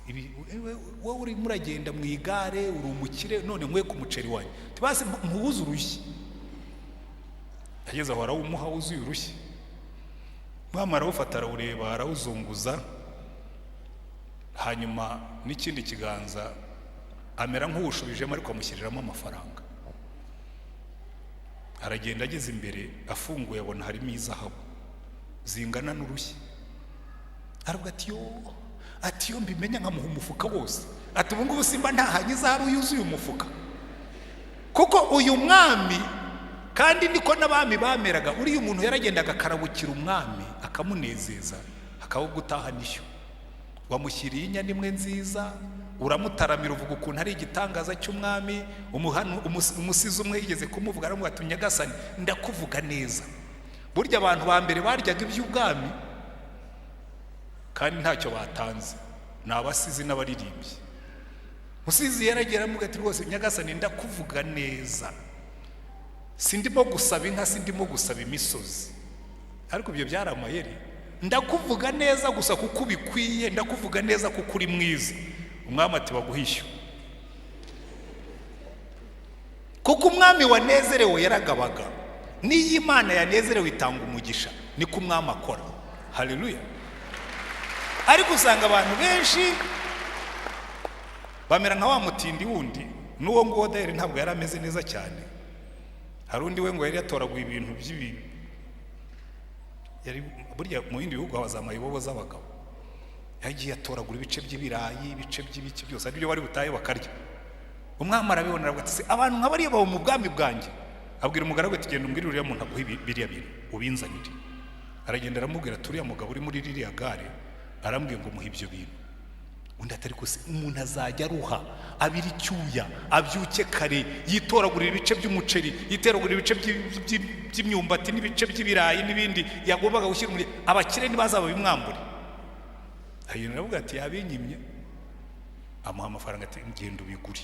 A: Ibi wowe urimo uragenda mu igare, uri umukire, none nkwe ku muceri wanjye?" Tibasi nkubuze urushyi. Ageze aho arawumuha wuzuye urushyi. Mwami arawufata, arawureba, arawuzunguza, hanyuma n'ikindi kiganza amera nk'uwushubijemo, ariko amushyiriramo amafaranga. Aragenda, ageze imbere afunguye, abona harimo izahabu zingana n'urushyi. Aravuga ati: "Yo," ati, "iyo mbimenya nkamuha umufuka wose," ati, "ubu ngubu simba ntahanye izahabu yuzuye umufuka." Kuko uyu mwami, kandi niko n'abami bameraga, uriya umuntu yaragendaga akarabukira umwami, akamunezeza, hakaba gutahana ishyo. Wamushyiriye inyana imwe nziza, uramutaramira, uvuga ukuntu ari igitangaza cy'umwami. Umusizi umwe yigeze kumuvuga, aramubwira ati: "Nyagasani, ndakuvuga neza." Burya abantu ba mbere baryaga iby'ubwami kandi ntacyo batanze ni abasizi n'abaririmbyi. Musizi yaragiye aramubwira ati: "Rwose nyagasani, ndakuvuga neza, sindimo gusaba inka, sindimo gusaba imisozi." Ariko ibyo byari amayeri. "Ndakuvuga neza gusa kuko ubikwiye, ndakuvuga neza kuko uri mwiza." Umwami ati: "Baguhe ishyo." Kuko umwami wanezerewe yaragabaga. N'iyo Imana yanezerewe itanga umugisha, niko umwami akora. Haleluya! Ariko usanga abantu benshi bamera nka wa mutindi wundi. N'uwo nguwo dayari ntabwo yari ameze neza cyane. Hari undi we ngo yari yatoraguye ibintu by'ibintu, yari burya mu bindi bihugu haba za mayibobo z'abagabo. Yagiye atoragura ibice by'ibirayi, ibice by'ibiki byose, aribyo bari butahe bakarya. Umwami arabibona, aravuga ati: "Se, abantu nka bariya baba mu bwami bwanjye?" Abwira umugaragu ati: "Genda umbwire uriya muntu aguhe biriya bintu, ubinzanire." Aragenda, aramubwira ati: "Uriya mugabo uri muri ririya gare arambwiye ngo muhe ibyo bintu." Undi atari ko se umuntu azajya aruha, abira icyuya, abyuke kare, yitoragurira ibice by'umuceri, yitoragurira ibice by'imyumbati n'ibice by'ibirayi n'ibindi yagombaga gushyira muri abakire, ntibazaba bimwambure. Aragenda aravuga ati: "Yabinyimye." Amuha amafaranga ati: "Genda ubigure,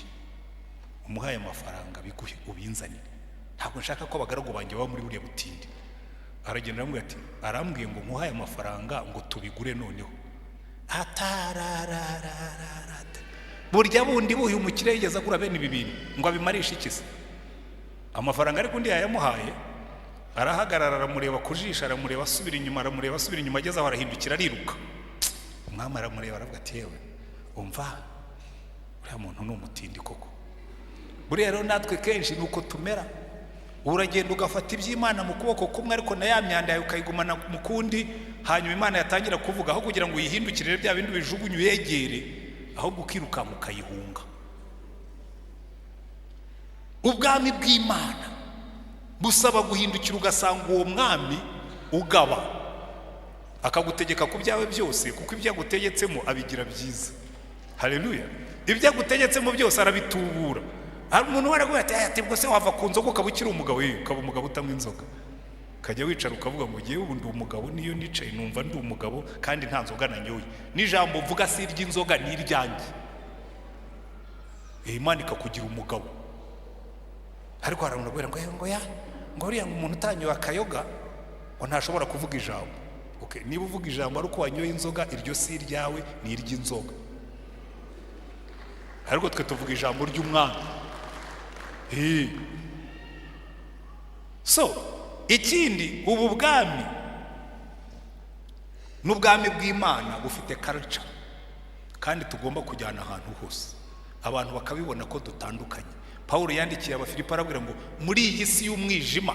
A: umuhaye amafaranga biguhe, ubinzanire. Ntabwo nshaka ko abagaragu banjye baba muri buriya butindi." Aragenda, aramubwira ati: "Arambwiye ngo nkuhaye amafaranga ngo tubigure." Noneho atarararararata, burya bundi buyu umukire yigeze agura bene ibi bintu ngo abimarishe iki se amafaranga? Ariko undi yayamuhaye. Arahagarara, aramureba ku jisho, aramureba asubira inyuma, aramureba asubira inyuma, ageze aho arahindukira ariruka. Umwami aramureba, aravuga ati: "Yewe, umva, uriya muntu ni umutindi koko." Buriya rero natwe kenshi ni uko tumera. Uragenda ugafata iby'Imana mu kuboko kumwe, ariko na ya myanda yawe ukayigumana mu kundi. Hanyuma Imana yatangira kuvuga, aho kugira ngo uyihindukirire bya bindi ubijugunye uyegere, ahubwo ukirukanka ukayihunga. Ubwami bw'Imana busaba guhindukira, ugasanga uwo mwami ugaba, akagutegeka ku byawe byose, kuko ibyo agutegetsemo abigira byiza. Haleluya! Ibyo agutegetsemo byose arabitubura. Hari umuntu waraguye ati: "Ubwo se wava ku nzoga ukaba ukiri umugabo?" Yewe, ukaba umugabo utanywa inzoga, ukajya wicara ukavuga ngo: "Ngewe ubu ndi umugabo, niyo nicaye numva ndi umugabo kandi nta nzoga nanyoye, n'ijambo mvuga si iry'inzoga, ni iryanjye." Imana ikakugira umugabo. Ariko hari umuntu ubwira ngo: "Ngo ya, ngo uriya, ngo umuntu utanyoye akayoga ngo ntashobora kuvuga ijambo." Okay, niba uvuga ijambo ari uko wanyoye inzoga, iryo si iryawe, ni iry'inzoga. Ariko twe tuvuga ijambo ry'umwami. So ikindi, ubu bwami n'ubwami bw'Imana bufite culture, kandi tugomba kujyana ahantu hose, abantu bakabibona ko dutandukanye. Paul yandikiye Abafilipo, arabwira ngo: "Muri iyi si y'umwijima,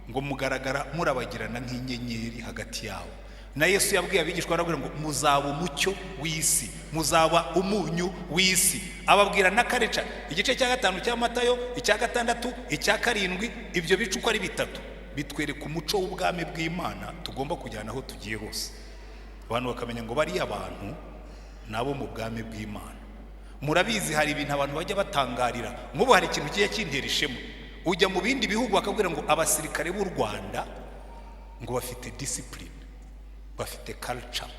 A: ngo mugaragara murabagirana nk'inyenyeri hagati yabo." Na Yesu yabwiye abigishwa, arabwira ngo: "Muzaba umucyo w'isi, muzaba umunyu w'isi." Ababwira na culture, igice cya 5 cya Matayo, icya 6, icya 7. Ibyo bice uko ari bitatu bitwereka umuco w'ubwami bw'Imana tugomba kujyana aho tugiye hose, abantu bakamenya ngo bariya bantu nabo mu bwami bw'Imana. Murabizi, hari ibintu abantu bajya batangarira. Nk'ubu hari ikintu kijya kintera ishema: ujya mu bindi bihugu bakabwira ngo abasirikare b'u Rwanda ngo bafite discipline, bafite culture,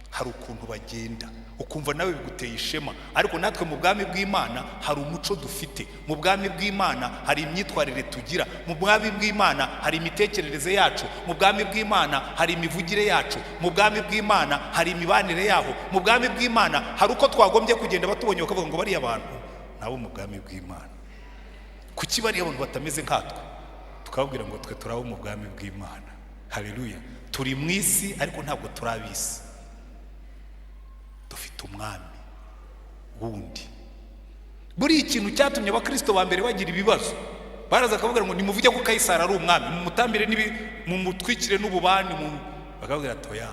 A: hari ukuntu bagenda, ukumva nawe biguteye ishema. Ariko natwe mu bwami bw'Imana hari umuco dufite, mu bwami bw'Imana hari imyitwarire tugira, mu bwami bw'Imana hari imitekerereze yacu, mu bwami bw'Imana hari imivugire yacu, mu bwami bw'Imana hari imibanire yaho, mu bwami bw'Imana hari uko twagombye kugenda, batubonye bakavuga ngo: "Bariya bantu nabo mu bwami bw'Imana. Kuki bariya bantu batameze nkatwe?" Tukababwira ngo: "Twe turi abo mu bwami bw'Imana." Haleluya! Turi mu isi, ariko ntabwo turi ab'isi. Dufite umwami wundi. Buriya ikintu cyatumye Abakirisito ba mbere bagira ibibazo, baraza bakavuga ngo: "Nimuvuge ko Kayisari ari umwami, mumutambire, mumutwikire n'ububani." Bakabwira ati: "Oya,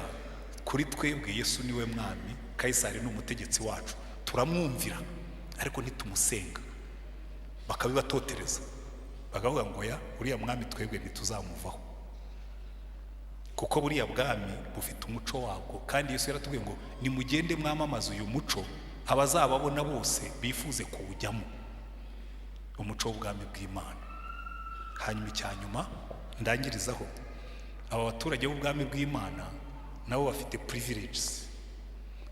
A: kuri twebwe Yesu niwe mwami, Kayisari ni umutegetsi wacu, turamwumvira ariko ntitumusenga." Bakabibatotereza, bakavuga ngo: "Ya, uriya mwami twebwe ntituzamuvaho, kuko buriya bwami bufite umuco wabwo, kandi Yesu yaratubwiye ngo nimugende mwamamaze uyu muco, abazababona bose bifuze kuwujyamo, umuco w'ubwami bw'Imana." Hanyuma icya nyuma ndangirizaho, aba baturage b'ubwami bw'Imana nabo bafite privileges.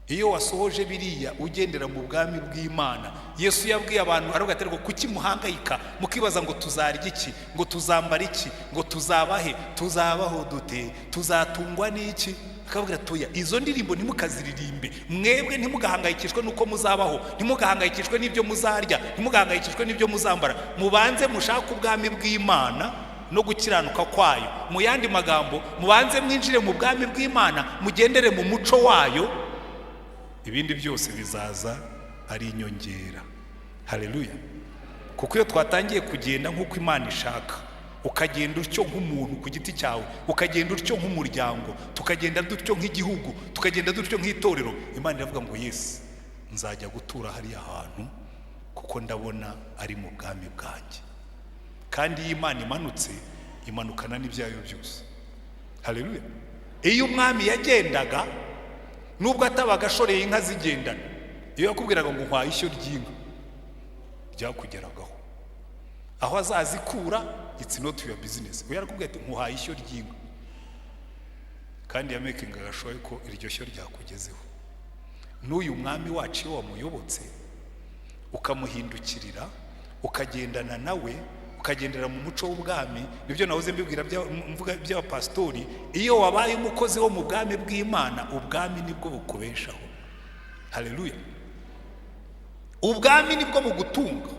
A: Iyo wasohoje biriya, ugendera mu bwami bw'Imana, Yesu yabwiye abantu, aravuga ati: "Ariko kuki muhangayika, mukibaza ngo tuzarya iki, ngo tuzambara iki, ngo tuzabahe, tuzabaho dute, tuzatungwa n'iki?" Akababwira: "Toya, izo ndirimbo ntimukaziririmbe. Mwebwe ntimugahangayikishwe n'uko muzabaho, ntimugahangayikishwe n'ibyo muzarya, ntimugahangayikishwe n'ibyo muzambara. Mubanze mushake ubwami bw'Imana no gukiranuka kwayo." Mu yandi magambo, mubanze mwinjire mu bwami bw'Imana, mugendere mu muco wayo, ibindi byose bizaza ari inyongera. Haleluya! Kuko iyo twatangiye kugenda nk'uko Imana ishaka, ukagenda utyo nk'umuntu ku giti cyawe, ukagenda utyo nk'umuryango, tukagenda dutyo nk'igihugu, tukagenda dutyo nk'itorero, Imana iravuga ngo: "Yes, nzajya gutura hariya hantu, kuko ndabona ari mu bwami bwanjye." Kandi iyo Imana imanutse, imanukana n'ibyayo byose. Haleluya! Iyo umwami yagendaga, nubwo atabaga ashoreye inka zigendana, iyo yakubwiraga ngo: "Nkwaye ishyo ry'inka," ryakugeragaho. Aho azazikura, it's not your business. We yarakubwiye ati: "Nkuhaye ishyo ry'inka," kandi yamakingaga sure ko iryo shyo ryakugezeho. N'uyu mwami wacu, iyo wamuyobotse, ukamuhindukirira, ukagendana nawe, ukagendera mu muco w'ubwami, nibyo nahoze mbibwira mvuga by'abapasitori: iyo wabaye umukozi wo mu bwami bw'Imana, ubwami nibwo bukubeshaho. Haleluya! Ubwami nibwo bugutunga.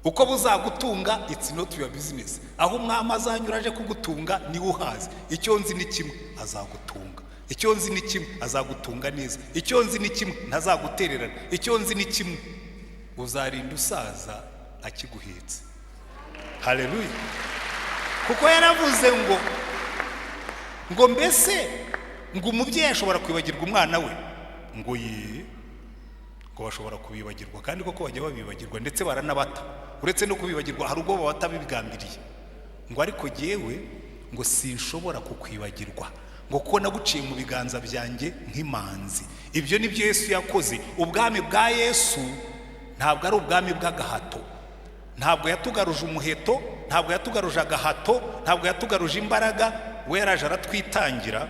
A: Uko buzagutunga, it's not your business. Aho umwami azanyura aje kugutunga niwe uhazi. Icyo nzi ni kimwe, azagutunga. Icyo nzi ni kimwe, azagutunga neza. Icyo nzi ni kimwe, ntazagutererana. Icyo nzi ni kimwe, uzarinda usaza akiguhetse. Haleluya! Kuko yaravuze ngo mbese ngo umubyeyi ashobora kwibagirwa umwana we? Ngo ye, ngo bashobora kubibagirwa, kandi koko bajya babibagirwa, ndetse baranabata. Uretse no kubibagirwa, hari ubwo babata bibigambiriye. Ngo ariko jyewe ngo sinshobora kukwibagirwa, ngo kuko naguciye mu biganza byanjye nk'imanzi. Ibyo ni byo Yesu yakoze. Ubwami bwa Yesu ntabwo ari ubwami bw'agahato. Ntabwo yatugaruje umuheto, ntabwo yatugaruje agahato, ntabwo yatugaruje imbaraga. We yaraje aratwitangira,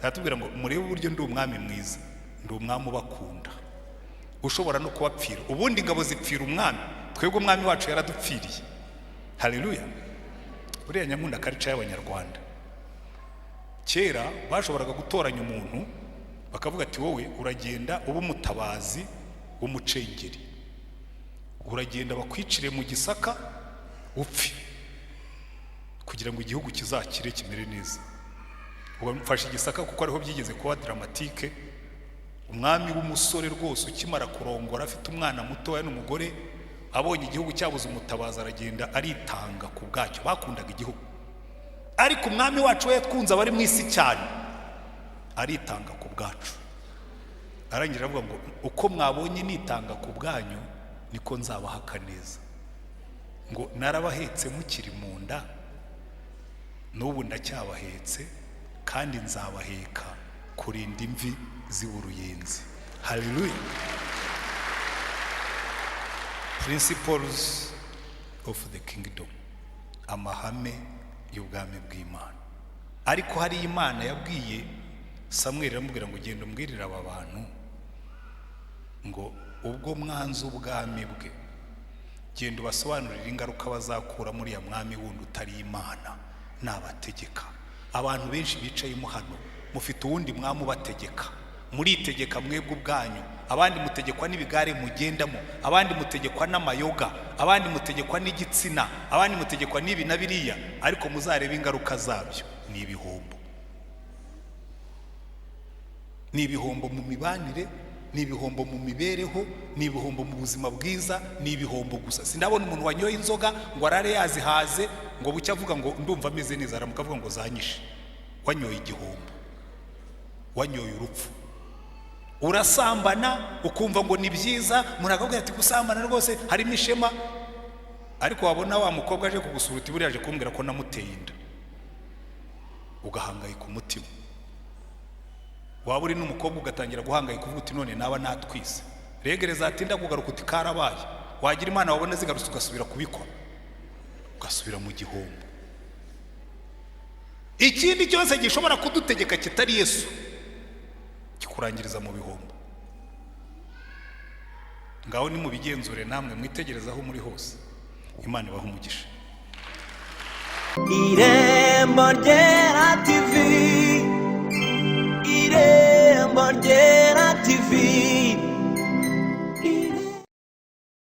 A: aratubwira ngo: "Murebe uburyo ndi umwami mwiza, ndi umwami ubakunda, ushobora no kubapfira." Ubundi ingabo zipfira umwami, twebwe umwami wacu yaradupfiriye. Haleluya! Buriya nyankunda culture y'Abanyarwanda. Kera bashoboraga gutoranya umuntu, bakavuga ati: "Wowe uragenda uba umutabazi w'umucengeri, uragenda bakwicire mu Gisaka upfe kugira ngo igihugu kizakire kimere neza." Ubu mfashe Igisaka kuko ariho byigeze kuba dramatique. Umwami w'umusore rwose ukimara kurongora, afite umwana mutoya n'umugore, abonye igihugu cyabuze umutabazi, aragenda aritanga ku bwacyo. Bakundaga igihugu. Ariko umwami wacu we yakunze abari mu isi cyane, aritanga ku bwacu. Arangira aravuga ngo: "Uko mwabonye nitanga ku bwanyu, niko nzabahaka neza." Ngo: "Narabahetse mukiri mu nda, n'ubu ndacyabahetse, kandi nzabaheka kurinda imvi ziba uruyenzi." Haleluya! Principles of the kingdom, amahame y'ubwami bw'Imana. Ariko hari Imana yabwiye Samweli, iramubwira ngo: "Genda umbwirire aba bantu ngo ubwo mwanze ubwami bwe, genda ubasobanurire ingaruka bazakura muri ya mwami wundi utari Imana nabategeka." Abantu benshi bicayemo hano mufite uwundi mwami ubategeka. Muritegeka mwebwe ubwanyu. Abandi mutegekwa n'ibigare mugendamo, abandi mutegekwa n'amayoga, abandi mutegekwa n'igitsina, abandi mutegekwa n'ibi na biriya. Ariko muzarebe ingaruka zabyo, ni ibihombo, ni ibihombo mu mibanire, ni ibihombo mu mibereho, ni ibihombo mu buzima bwiza, ni ibihombo gusa. Sindabona umuntu wanyoye inzoga ngo arare yazihaze, ngo bucye avuga ngo: "Ndumva ameze neza." Aramuka avuga ngo: "Zanyishe." Wanyoye igihombo, wanyoye urupfu. Urasambana ukumva ngo ni byiza, umuntu akabwira ati: "Gusambana rwose harimo ishema." Ariko wabona wa mukobwa aje kugusura, uti: "Buriya aje kumbwira ko namuteye inda." Ugahangayika umutima. Waba uri n'umukobwa, ugatangira guhangayika, uvuga uti: "None naba natwise?" Règles zatinda kugaruka, uti: "Karabaye." Wagira Imana wabona zigarutse, ugasubira kubikora, ugasubira mu gihombo. Ikindi cyose gishobora kudutegeka kitari Yesu kikurangiriza mu bihombo. Ngaho nimubigenzure namwe, mwitegereze aho muri hose. Imana ibaha umugisha.
B: Irembo Ryera.